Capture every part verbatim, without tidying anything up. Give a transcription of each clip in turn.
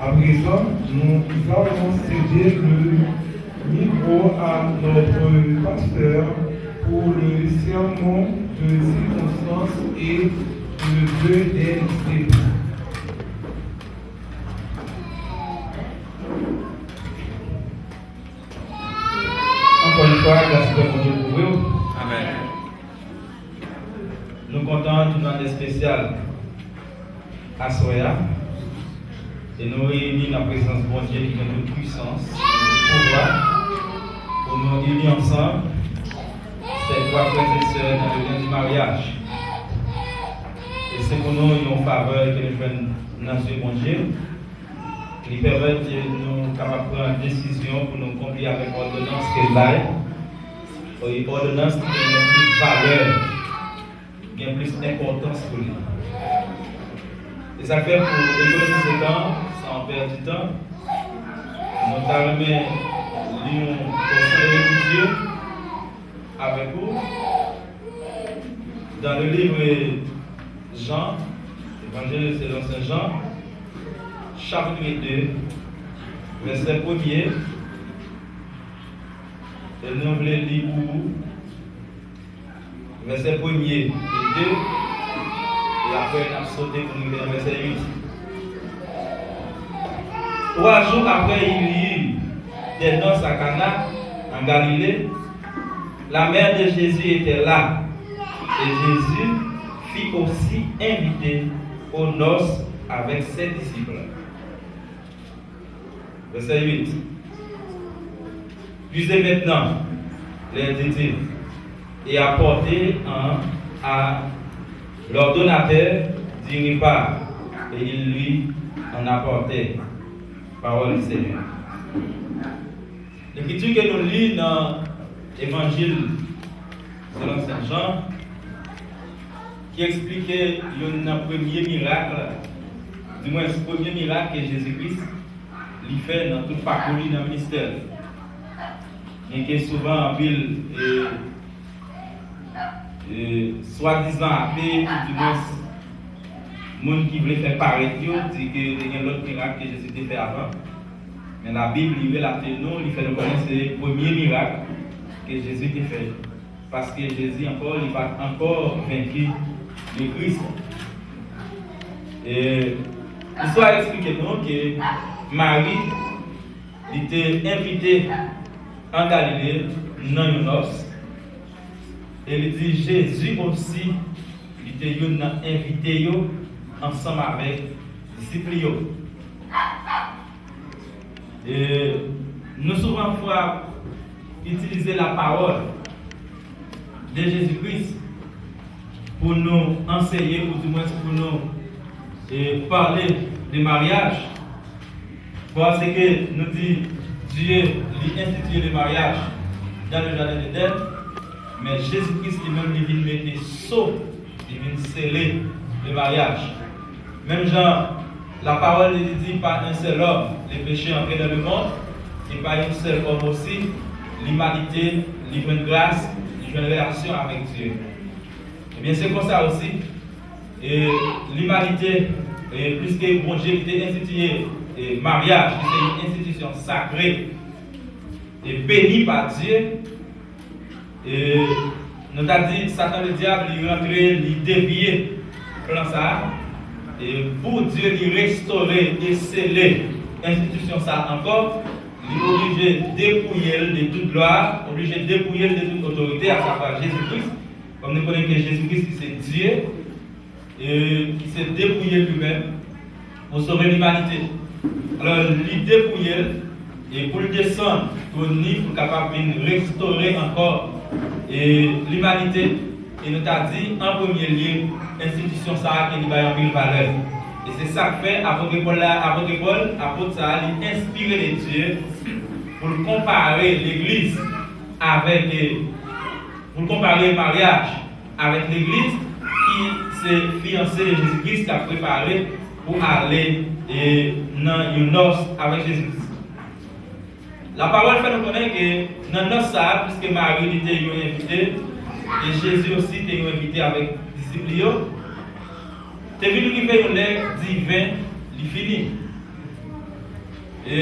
À présent, nous allons céder le micro à notre pasteur pour le serment de circonstance et le vœu des époux. Ankò yon fwa, gras Bondye kouvri w. Amèn. Nou kontan, yon jounen espesyal aswè a. E nou reyini nan prezans Bondye ki gen tout pwisans, tout pouvwa, pou nou ini ansanm, ces trois frères et sœurs dans le lien du mariage. E se pou nou yon favè ke nou jwenn nan zye Bondye. Li pèmèt nou kapab pran desizyon pou nou konpli avèk òdonans ke l bay, e òdonans ki gen plis valè, gen plis enpòtans pou li. E sa k fè, pou ekonomize tan, san pèdi tan, nou ta renmen li yon pòsyon lekti avèk ou dans le livre Jean, Évangile selon Saint Jean, chapitre deux, vèsè premye, e nou vle li pou ou vèsè premye e de, e apre n ap sote pou nou rive nan vèsè uit. Trois jours après, il y eut des noces à Cana, en Galilée. La mère de Jésus était là, et Jésus fut aussi invité aux noces avec ses disciples. Vèsè uit. Puisez maintenant, leur dit-il, et apportez en à l'ordonnateur du repas, et ils lui en apportèrent. Parole du Seigneur. Lekriti ke nou li nan Evanjil selon Sen Jan, ki eksplike youn nan premye mirak, dimwens premye mirak ke Jezi Kris li fè nan tout pakou li nan ministè l. Byenke souvan anpil, e, e, swadizan ate, ou dimwens moun ki vle fè parèt yo, di ke te gen lòt mirak ke Jezi te fè avan. Men Labib, li relate nou, li fè nou konnen se premye mirak ke Jezi te fè. Paske Jezi ankò, li pa t ankò venki le Kris. E istwa a eksplike nou ke Mari, li te envite an Galile nan yon nòs, e li di Jezi osi, li te youn nan envite yo ansanm avèk disip li yo. E nou souvan fwa itilize la parole de Jésus-Christ pou nou anseye, ou dimwens pou nou, e, pale de maryaj, paske nou di Dye li enstitiye le maryaj dans le jardin d'Éden, men Jezi Kris li menm li vin mete so, li vin sele le maryaj. Menm jan la parole li di, par un seul homme, le péché entré dans le monde, e pa yon sèl òm osi, limanite, li jwenn gras, li jwenn relasyon avèk Dye. Ebyen, se konsa osi, e, limanite, e, piske Bondye li te enstitiye, e, maryaj, ki se yon enstitisyon sakre, e beni pa Dye, e, nou ta di, Satan Ledyab, li rantre, li devye plan sa a. E pou Dye li restore e sele enstitisyon sa a ankò, li oblije depouye l de tout glwa, oblije depouye l de tout otorite, asavwa Jezi Kris. Kòm nou konnen ke Jezi Kris, li se Dye, e ki se depouye li menm pou sove limanite. Alò, li depouye l, e pou l desann twòn li, pou l kapab vin restore ankò, e, limanite, e nou ta di, an premye lye, enstitisyon sa a ke li bay anpil valè. E se sa k fè apot Pòl la, apot Pòl, apot sa a, li enspire de Dye pou l konpare legliz avèk, e, pou l konpare maryaj avèk legliz, ki se fiyanse Jezi Kris k ap prepare pou ale, e, nan yon nòs avèk Jezi Kris. La parole fè nou konnen ke nan nòs sa a, piske Mari li te yon envite, e Jezi osi te yon envite avèk disip li yo, te vin rive yon lè diven li fini. E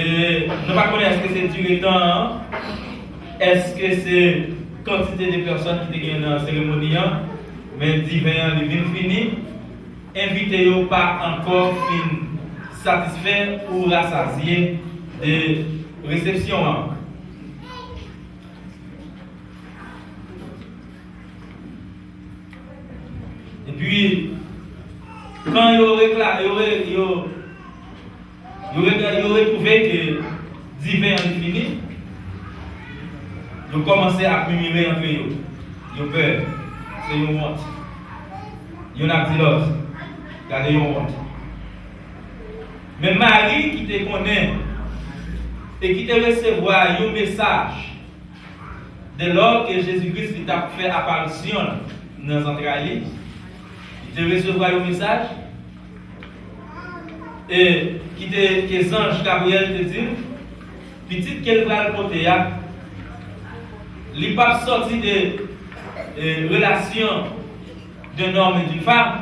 nou pa konnen èske se dire tan an, èske se kantite de pèsòn ki te gen nan seremoni an, men diven an li vin fini. Envite yo pa ankò fin satisfè ou rasazye de resepsyon an. Epi, kan yo rekla-, yo re-, yo, yo re-, yo retwouve ke diven an li fini, yo kòmanse ap mimire antre yo. Yo pè. Se yon wont. Youn ap di lòt, "Gade yon wont." Men Mari ki te konnen e ki te resevwa yon mesaj, dè lò ke Jezi Kris li t ap fè aparisyon l nan zantray li, li te resevwa yon mesaj, e ki te, ke zanj Gabriyèl te di l, pitit ke l pral pote a, li p ap sòti de, e, relasyon d'un homme et d'une femme,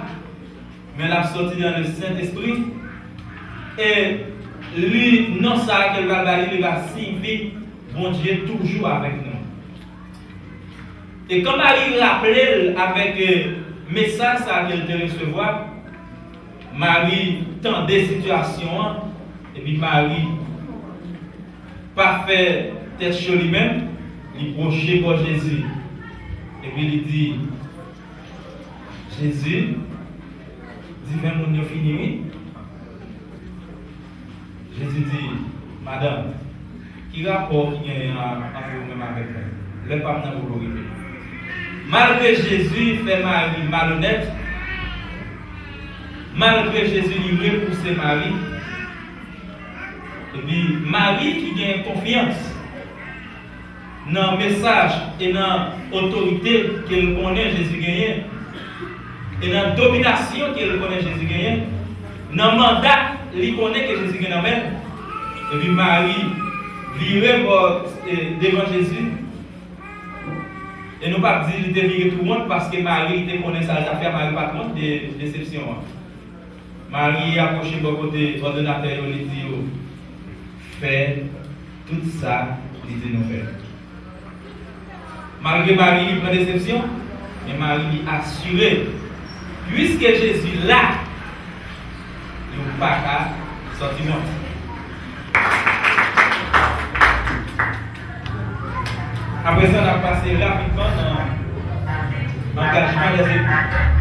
men l ap sòti nan le Sentespri, e li, non sa a ke l pral ba li, li va siyifi Bondye toujou avèk nou. E kan Mari raple l avèk, e, mesaj sa a ke l te resevwa, Mari tande sitiyasyon an, epi Mari pa fè tèt cho li menm, li pwoche bò Jezi, epi li di, "Jezi, diven moun yo fini, wi." Jezi di, "Madanm, ki rapò ki genyen an-, ant ou menm avèk mwen? Lè pa m nan pou l rive." Malgre Jezi fè Mari malonèt, malgre Jezi li repouse Mari, epi Mari ki gen konfyans nan mesaj e nan otorite ke l konnen Jezi genyen, e nan dominasyon ke l konnen Jezi genyen, nan manda li konnen ke Jezi gen nan men l. Epi Mari vire bò, e, devan Jezi. E nou p ap di li te vire tou wont, paske Mari, li te konnen sa l t ap fè a, Mari pa t wont de desepsyon an. Mari apwoche bò kote òdonatè yo, li di yo, "Fè tout sa li di nou fè." Malgre Mari li pran desepsyon, men Mari li asire, piske Jezi la, yo pa ka sòti wont. Aprezan, n ap pase rapidman nan angajman dèzepou.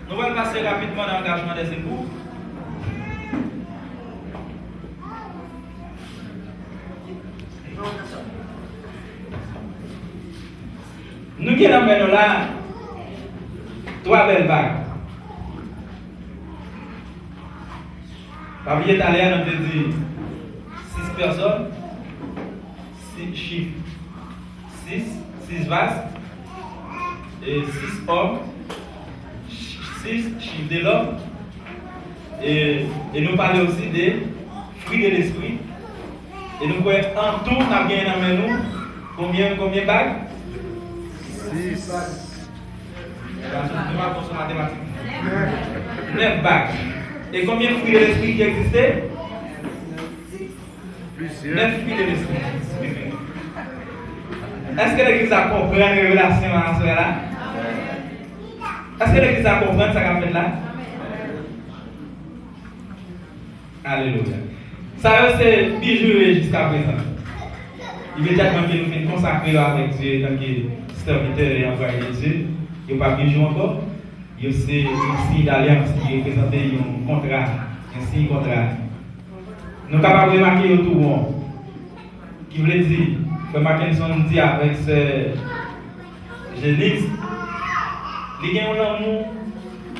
Nou pral pase rapidman nan angajman dèzepou. Nou gen nan men nou la twa bèl bag. Pa bliye talè a nou te di sis pèsòn, sis chif, sis, sis vas, e sis òm, sis chif de lòm, e, e nou pale osi de fwi de lespri, e nou kwè an tou n ap genyen nan men nou konbyen, konbyen bag? Sis. Gason, nou pa bon sou matematik. Nèf bag. E konbyen fwi de lespri ki egziste? Plizyè. Nèf fwi de lespri. Èske legliz la konprann revelasyon an aswè la? Èske legliz la konprann sa k ap fèt la? Alelouya. Sa yo se bijou yo ye jiskaprezan. Imedyatman ke nou fin konsakre yo avèk Dye antanke sèvitè e anplwaye de Dye, yo pa bijou ankò. Yo se yon siy dalyans ki reprezante yon kontra, yon siy kontra. Nou kapab remake yo tou won. Ki vle di, frè Mackenson di avèk sè Jenise, li gen yon lanmou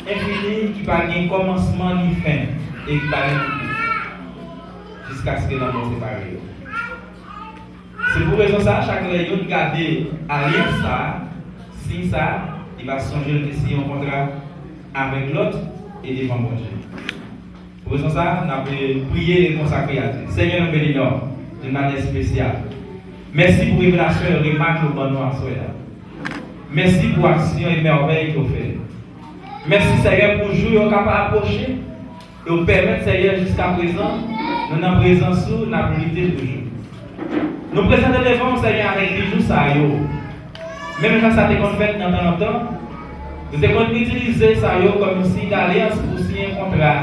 enfini ki pa gen kòmansman ni fen e ki pa gen limit, jiskaske lanmò separe yo. Se pou rezon sa a, chak lè youn gade alyans sa a, siy sa a, li va sonje l te siyen yon kontra avèk lòt e devan Bondye. Pou rezon sa a, n ap priye e konsakre a Dye. Senyè, nou beni non w d'une manière spéciale. Mèsi pou revelasyon e remak yo ban nou aswè a. Mèsi pou aksyon e mèvèy ke w fè. Mèsi, Senyè, pou jou yo k ap apwoche e w pèmèt, Senyè, jiskaprezan, nou nan prezans ou, n ap lite toujou. Nou prezante devan w, Senyè, avèk bijou sa yo. Menm jan sa te konn fèt nan tan lontan, yo te konn itilize sa yo kòm yon siy dalyans pou siyen kontra.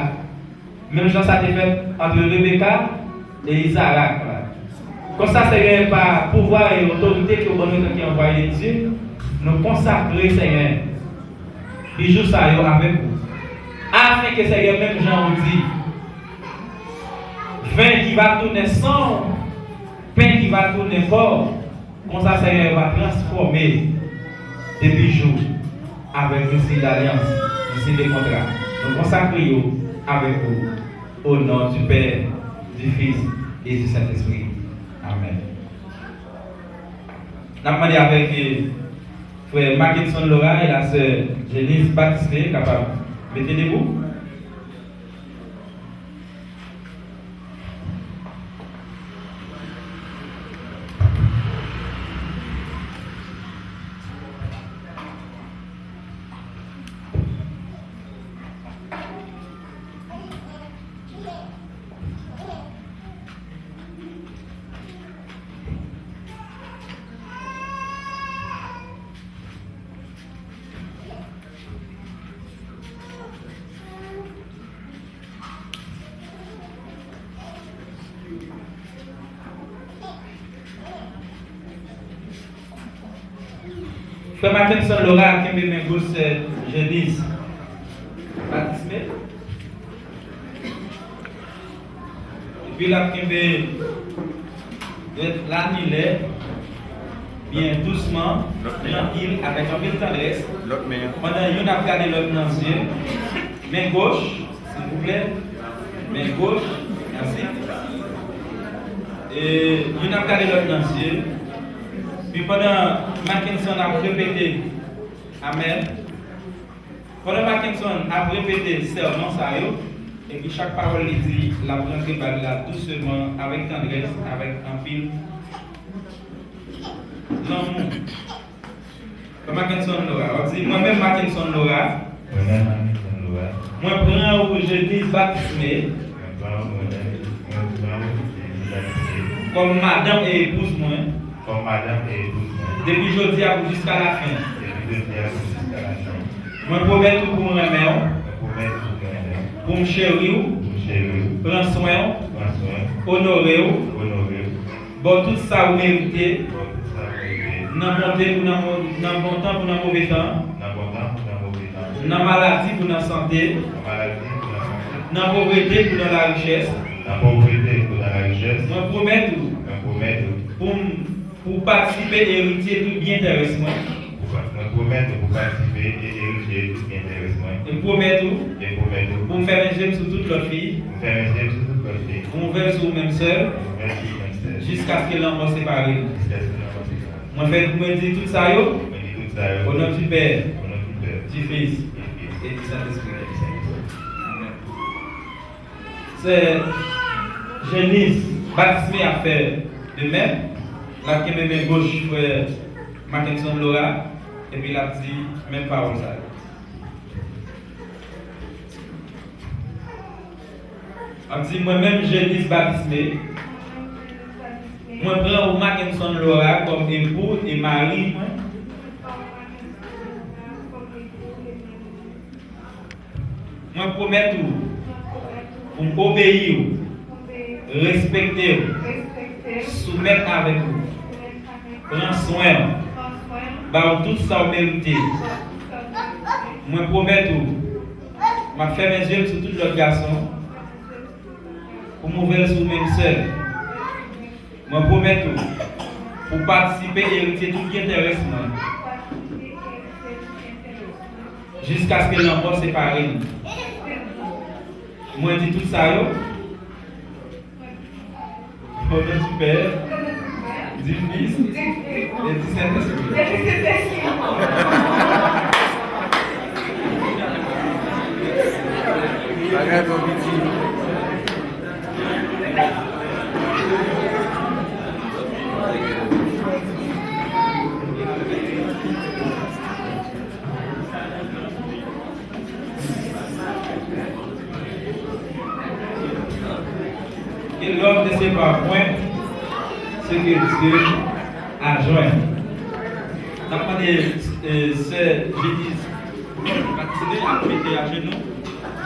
Menm jan sa te fèt ant Rebeka e Izarak la. Konsa, Senyè, pa pouvwa e otorite ke w ban nou antanke anvwaye de Dye, nou konsakre, Senyè, bijou sa yo avèk ou. Afenke, Senyè, menm jan ou di, ven ki va tounen san, pen ki va tounen kò, konsa, Senyè, yo va transfòme de bijou avèk yon siy dalyans, yon siy de kontra. Nou konsakre yo avèk ou, au nom du Père, du Fils et du Saint-Esprit. Amèn. N ap mande avèk, eh, frè Mackenson Laura e la sè Jenise Baptiste kapab mete debou. Frè Mackenson Laura kenbe men goch sè Jenise Baptiste. Epi l ap kenbe dwèt la anilè, byen dousman, trankil, avèk anpil tandrès. Pandan youn ap gade lòt nan zye, men goch, silvouplè, men goch, mèsi. E youn ap gade lòt nan zye. Pi pandan Mackenson ap repete, amèn. Pandan Mackenson ap repete sèman sa yo, epi chak pawòl li di, l ap rantre bal la douseman, avèk tandrès, avèk anpil lanmou. Frè Mackenson Laura, w ap di, mwen menm Mackenson Laura, Mwen menm Mackenson Laura, mwen pran ou Jenise Baptiste mwen pran ou, mwen menm, mwen pran ou Jenise Baptiste kòm madanm e epouz mwen kòm madanm e epouz mwen depi jodi a pou jiska lafen. Depi jodi a pou jiska lafen. Mwen pwomèt ou pou m renmen w, Mwen pwomèt ou pou m renmen w, pou m cheri w, pou m cheri w, pran swen w, pran swen w, onore w, onore w, ba w tout sa ou merite, ba w tout sa ou merite, nan bon tan pou nan mo-, nan bon tan pou nan move tan, nan bon tan pou nan move tan, nan maladi pou nan sante, nan maladi pou nan sante, nan povrete pou nan larichès. Nan povrete pou nan larichès. Mwen pwomèt ou, Mwen pwomèt ou, pou m, pou w patisipe eritye tout byen tèrès mwen. Pou pa-, mwen pwomèt ou pou patisipe e eritye tout byen tèrès mwen. E m pwomèt ou, E m pwomèt ou pou m fèmen je m sou tout lòt fi, pou m fèmen je m sou tout lòt fi, pou m ouvè l sou ou menm sèl, pou m ouvè l sou ou menm sèl, jiskaske lanmò separe nou. Jiskaske lanmò separe nou. Mwen fè, mwen di tout sa yo, Mwen di tout sa yo, au nom du Père, au nom du Père, du Fils, du Fils, et du Saint-Esprit. Et du Saint-Esprit. Amèn. Sè Jenise Baptiste ap fè de menm. L ap kenbe men goch frè Mackenson Laura, epi l ap di menm pawòl sa yo. L ap di, mwen menm Jenise Baptiste, mwen pran ou Mackenson Laura kòm epou e mari mwen. Mwen pwomèt ou pou m obeyi w, respekte w, soumèt avèk ou, pran swen w, ba w tout sa w merite. Mwen pwomèt ou, m ap fèmen je m sou tout lòt gason pou m ouvè l sou ou menm sèl. Mwen pwomèt ou pou w patisipe eritye tout byen tèrès mwen jiskaske lanmò separe nou. Mwen di tout sa yo, au nom du Père, du Fils et du Saint-Esprit. Bagay twò piti. Et l'homme ne sépare point ce que Dieu a joint. N ap mande, eh, sè Jenise Batiste al mete ajenou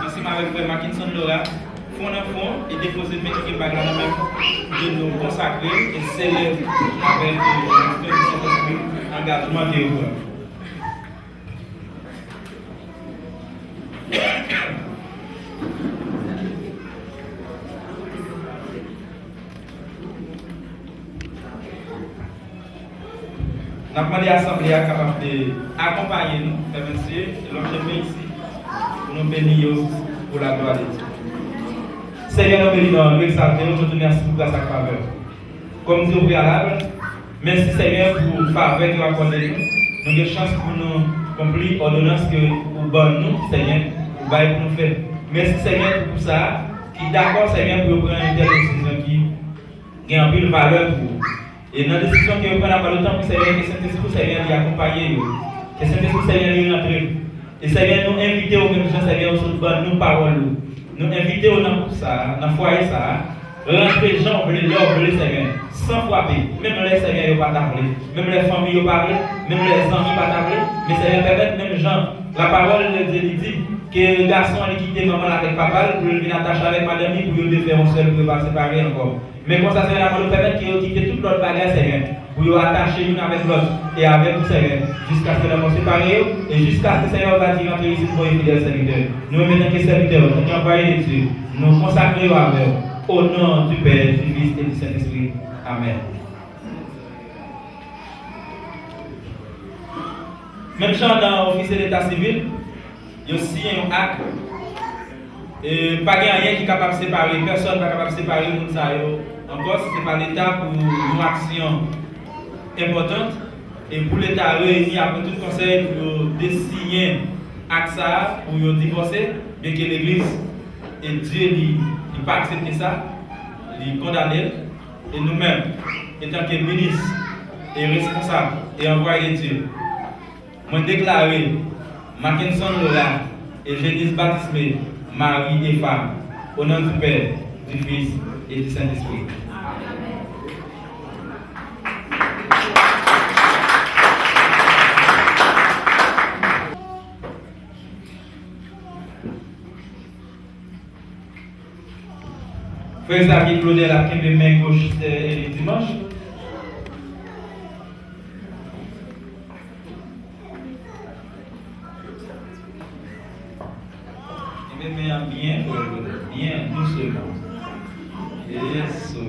ansanm avèk frè Mackinson Laurent, fwon nan fwon, e depoze men ki gen bag la nan men, pou ke nou konsakre e sele avèk, eh, Sentespri, angajman ke yo pran. N ap mande asanble a kapab de akonpaye nou, frè Mèsye, lòt chemen isi, pou nou beni yo pou laglwa de Dye. Senyè, nou beni non, nou egzalte w, nou di w mèsi pou gras ak favè w. Kòm di opreyalab, mèsi Senyè pou favè ke w akòde nou. Nou gen chans pou nou konpli òdonans ke ou ban nou, Senyè, ou bay pou nou fè. Mèsi Senyè pou gwoup sa a ki dakò, Senyè, pou yo pran yon tèl desizyon ki gen anpil valè pou ou. E nan desizyon ke yo pran, n ap mande w tanpri, Senyè, ke Sentespri w, Senyè, li akonpaye yo. Ke Sentespri w, Senyè, li rantre. E Senyè, nou envite w menm jan, Senyè, ou sot ban nou pawòl ou. Nou envite w nan gwoup sa a, nan fwaye sa a. Rantre jan w vle, lè w vle, Senyè. San frape. Menm lè, Senyè, yo pa ta vle. Menm lè fanmi yo pa vle. Menm lè zanmi pa ta vle. Men, Senyè, pèmèt menm jan lapawòl de Dye li di ke gason an li kite manman l avèk papa l pou l vin atache avèk madanm li, pou yo de fè yon sèl, pou yo pa separe ankò. Men konsa, Senyè, n ap mande w pèmèt ke yo kite tout lòt bagay, Senyè, pou yo atache youn avèk lòt e avèk ou, Senyè, jiskaske lanmò separe yo, e jiskaske, Senyè, ou va di, rantre isit, mwen, fidèl sèvitè. Nou menm, antanke sèvitè w, antanke anvwaye de Dye, nou konsakre yo avè w. O non du Père, du Fils et du Saint-Esprit. Amèn. Menm jan nan ofisye leta sivil, yo siyen yon ak. E pa gen anyen ki kapab separe, pèsòn pa kapab separe moun sa yo ankò, si se pa Leta pou yon aksyon enpòtan. E pou Leta reyini apre tout konsèy pou yo desiyen ak sa a, pou yo divòse, byenke legliz e Dye li, li pa aksepte sa, li kondane l. E nou menm, etanke minis e responsab e anvwaye de Dye, mwen deklare Mackenson Laura e Jenise Batisme mari e fanm, o non du Père, du Fils et du Saint-Esprit. Frè Xavier Claudel ap kenbe men goch, eh, Eli Dimanche. Kenbe men an byen, frè Claudel, byen dousman. Eso.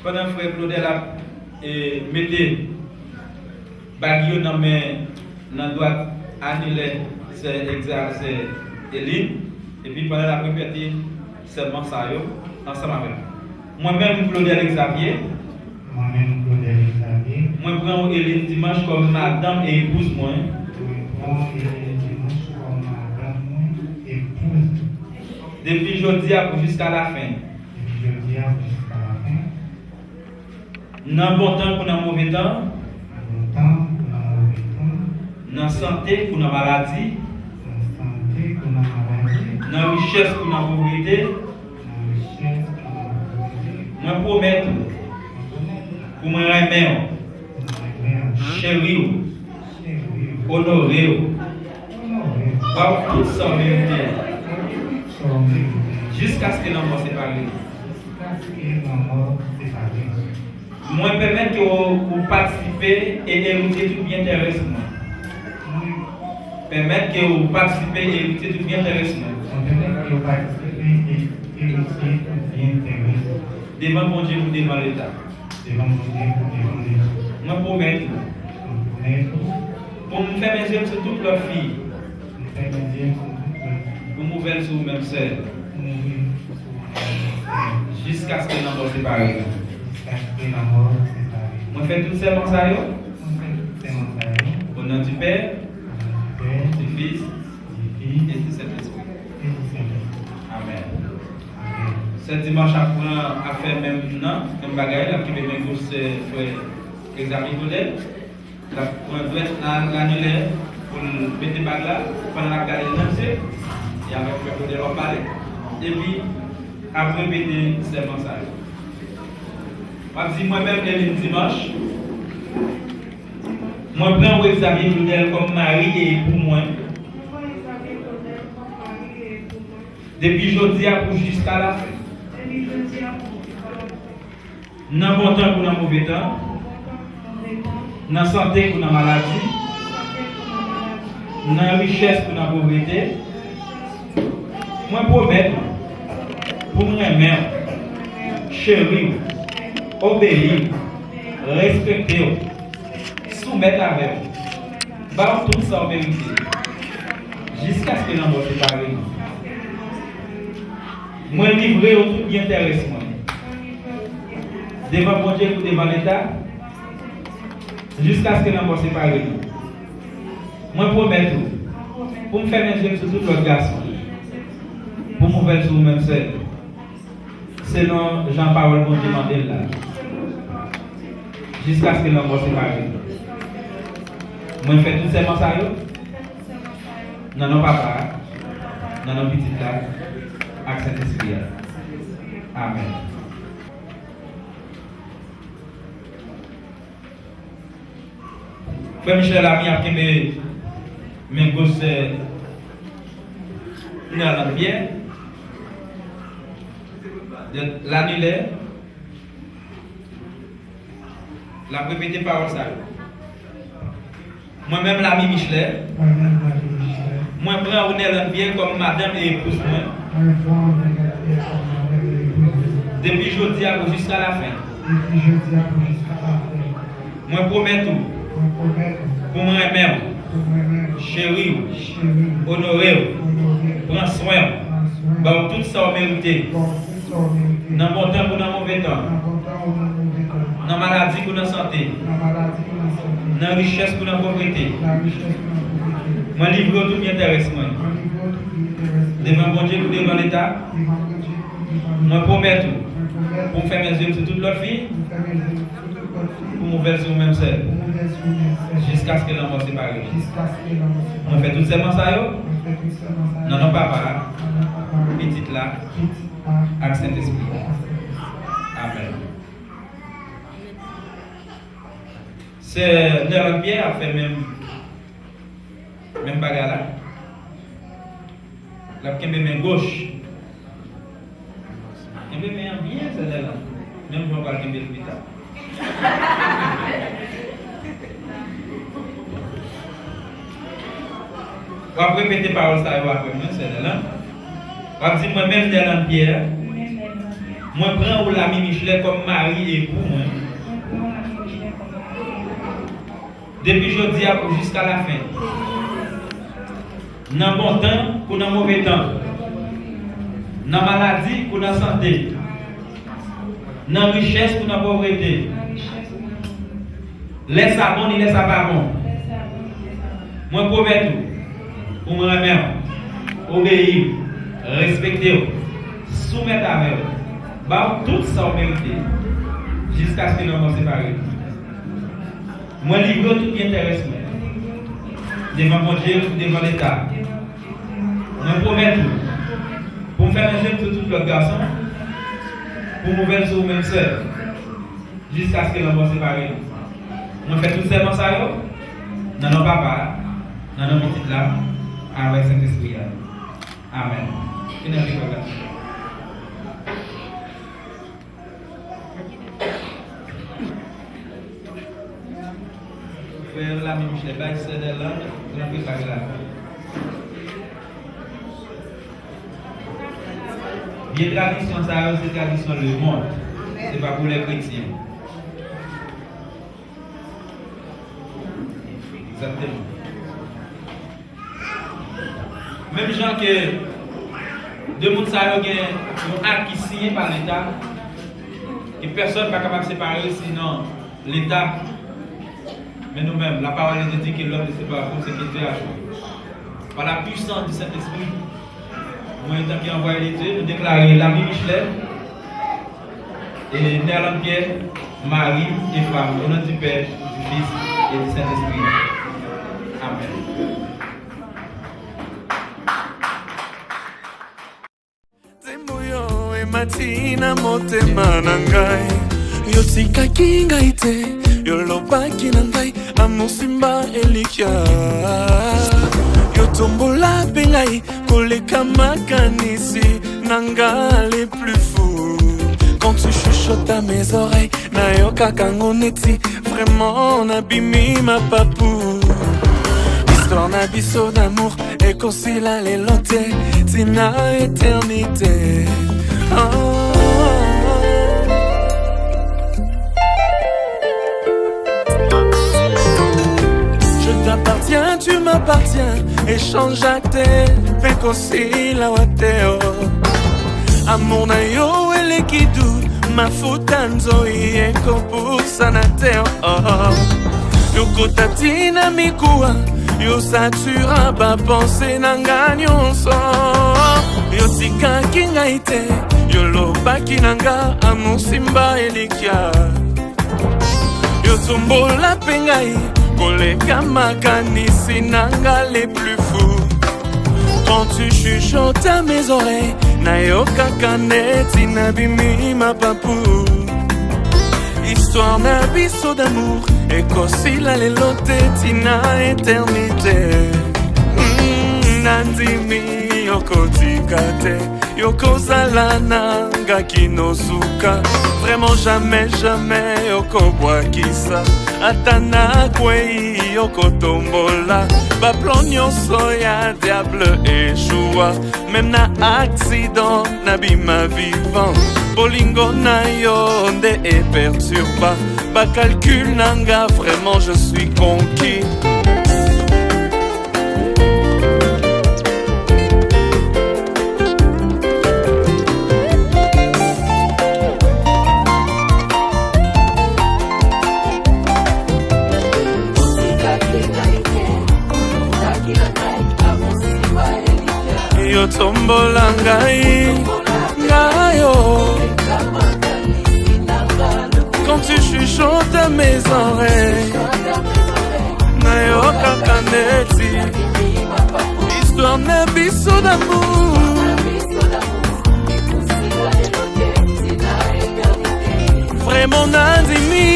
Pandan frè Claudel ap, eh, mete bag yo nan men, nan dwat anilè sè egza-, sè Eli, epi pandan l ap repete sèman sa yo ansanm avè m. Mwen menm, Claudel Xavier. Mwen menm, Claudel Xavier. Mwen pran w, Eline Dimanche, kòm madanm e epouz mwen. Mwen pran w, Eline Dimanche, kòm madanm mwen, epouz mwen. Depi jodi a pou jiska lafen. Depi jodi a pou jiska lafen. Nan bon tan kou nan move tan. Nan bon tan kou nan move tan. Nan sante kou nan maladi. Nan sante kou nan maladi. Nan richès kou nan povrete. Nan richès kou nan povrete. Mwen pwomèt ou. Mwen pwomèt ou. Pou mwen renmen w. Pou mwen renmen w. Cheri w. Cheri w. Onore w. Onore w. Ba w tout sa w merite. Ba w tout sa w merite. Jiskaske lanmò separe nou. Jiskaske lanmò separe nou. Mwen pèmèt ke w, ou patisipe e eritye tout byen terès mwen. Mwen pèmèt ke w patisipe e eritye tout byen terès mwen. Mwen pèmèt ke w patisipe e eritye tout byen terès mwen. Devan Bondye kou devan Leta. Devan Bondye kou devan Leta. Mwen pwomèt ou. Mwen pwomèt ou. Pou m fèmen je m sou tout lòt fi. Pou m fèmen je m sou tout lòt fi. Pou m ouvè l sou ou menm sèl. Jiskaske lanmò separe nou. Jiskaske lanmò separe nou. Mwen fè tout sèman sa yo. Mwen fè tout sèman sa yo. O non di Pè, o non di Pè, di Fis, di Fis, e di Sentespri. E di Sentespri. Amèn. Amèn. Sè Dimanch ap pran, ap fè menm nan, menm bagay, l ap kenbe men gòch sè frè Exami Claudel. L ap pran dwèt la, lanilè pou l mete bag la, pandan l ap gade l nan zye, e avèk frè Claudel w ap pale. Epi, ap repete sèman sa yo. W ap di, mwen menm, Elin Dimanch, mwen pran ou Exami Claudel kòm mari e epou mwen. Depi jodi a pou jiska lafen. Nan bon tan kou nan move tan, nan sante kou nan maladi, nan richès kou nan povrete, mwen pwomèt ou pou m renmen w, cheri w, obeyi w, respekte w, soumèt avè w, ba w tout sa w merite, jiskaske lanmò separe nou. Mwen livre w tout byen tèrès mwen, devan Bondye kou devan Leta, jiskaske lanmò separe nou. Mwen pwomèt ou pou m fèmen je m sou tout lòt gason, pou m ouvè l sou ou menm sèl, selon jan pawòl Bondye mande l la, jiskaske lanmò separe nou. Mwen fè tout sèman sa yo nan non Papa a, nan non Pitit la, ak Sentespri a. Amèn. Frè Michel Lamy ap kenbe men gòch sè Nerlande Pierre. Lanilè, l ap repete pawòl sa yo. Mwen menm, Lamy Michelet, Mwen menm, Lamy Michelet, mwen pran ou Nerlande Pierre kòm madanm e epouz mwen. Mwen pran ou Nerlande Pierre kòm madanm e epouz mwen. Depi jodi a pou jiska lafen. Depi jodi a pou jiska lafen. Mwen pwomèt ou Mwen pwomèt ou pou m renmen w, pou m renmen w, cheri w, cheri w, onore w, onore w, pran swen w, pran swen w, ba w tout sa w merite. Ba w tout sa w merite. Nan bon tan kou nan move tan. Nan bon tan kou nan move tan. Nan maladi kou nan sante. Nan maladi kou nan sante. Nan richès kou nan povrete. Nan richès kou nan povrete. Mwen livre w tout byen tèrès mwen. Mwen livre w tout byen tèrès mwen. Devan Bondye kou devan Leta. Devan Bondye kou devan Leta. Mwen pwomèt ou Mwen pwomèt ou pou m fèmen je m sou tout lòt fi. Pou m fèmen je m sou tout lòt fi. Pou m ouvè l sou ou menm sèl. Pou m ouvè l sou ou menm sèl. Jiskaske lanmò separe nou. Jiskaske lanmò separe nou. Mwen fè tout sèman sa yo. Mwen fè tout sèman sa yo. Nan non Papa a. Nan non Papa a. Pitit la. Pitit la. Ak Sentespri a. Ak Sentespri a. Amèn. Sè Nerlande Pierre ap fè menm, menm bagay la. L ap kenbe men gòch. Kenbe men an byen, sè Nerlande. Menm jan w pral kenbe l pita. W ap repete pawòl sa yo apre mwen, sè Nerlande. W ap di, mwen menm, Nerlande Pierre, mwen pran ou, Lamy Michelet, kòm mari e epou mwen. Depi jodi a pou jiska lafen. Nan bon tan kou nan move tan. Nan maladi kou nan sante. Nan richès kou nan povrete. Lè sa bon ni lè sa pa bon. Mwen pwomèt ou pou m renmen w, obeyi w, respekte w, soumèt avè w, ba w tout sa w merite, jiskaske lanmò separe nou. Mwen livre w tout byen tèrès mwen. Devan Bondye kou devan Leta. Mwen pwomèt ou pou m fèmen je m sou tout lòt gason, pou m ouvè l sou ou menm sèl, jiskaske lanmò separe nou. Mwen fè tout sèman sa yo nan non Papa a, nan non Pitit la, avèk Sentespri a. Amèn. Vin avèk mwen. Frè Lamy Michelet, bay sè Nerlande, l ap prepare la. Vye tradisyon sa yo, se tradisyon lemonn. Se pa pou lè kretyen. Egzakteman. Menm jan ke De moun sa yo gen yon ak ki siyen pa Leta, ke pèsòn pa kapab separe yo sinon Leta. Men nou menm, la parole de Dieu dit que l'homme ne sépare point ce que Dieu a joint. Par la puissance du Saint-Esprit, mwen, antanke anvwaye de Dye, nou deklare Lamy Michelet e Nerlande Pierre mari e fanm, o non di Pè, di Fis e di Sentespri. Amèn. Te moyo e matina motema na ngai. Yo tika kinga ite, yo lobaki na ngai, amusimba elikia. Yo tombola pe ngai, koleka makanisi na nga le plus fou. Quand tu chuchotes à mes oreilles, nayokaka ngo neti, vraiment nabimi mapapu. Histoire na biso d'amour, ekosila lelo te, ti na eternite. Oh. Je t'appartiens, tu m'appartiens, echanj ak te, pe kosila wate, oh. Amour na yo ele ki dou, mafuta nzoi eko pusa na te, oh, oh. Yo kota dinamikua, yo satura ba panse na nga nyonso. Yo tika kinga ite, yo lobaki na nga, amusimba elikia. Yo tombola pe ngai, koleka makanisi na nga le plus fou. Quand tu chuchotes à mes oreilles, nayokaka neti, nabimi mapapu. Histoire na biso d'amour, ekosila lelo te, ti na eternite. Mm, nandimi oko tika te, yo kozala na nga kino suka. Vraiment jamais, jamais oko bwakisa. Ata na kwei oko tombola. Ba plan nyonso ya diable echua. Menm na aksidan, nabima vivan. Bolingo na yo nde e perturba. Ba kalkil na nga, vraiment je suis conquis. Yo tombola ngai, ngai yo. Quand tu chuchotes à mes oreilles, nayokaka neti. Histoire na biso d'amour. Vraiment nandimi.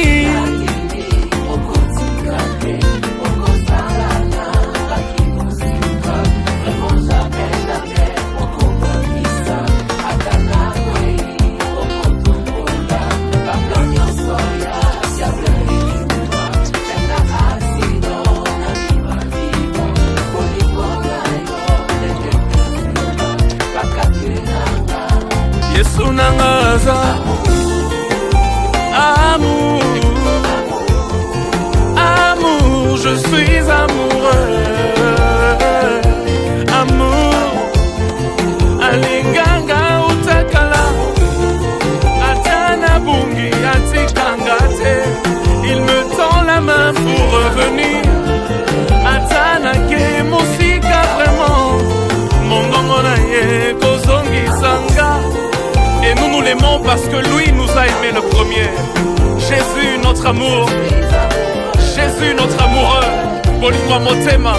Yesu na nga aza. Amour, amour, je suis amoureux. Amour, alinganga utakala. Ata nabungi, atikanga te. Il me tend la main pour revenir. Ata nake musika vraiment. Mongongo na ye kozongisa nga. Et nous, nous l'aimons parce que lui nous a aimés le premier. Jésus, notre amour. Jésus, notre amoureux. Bolingo motema.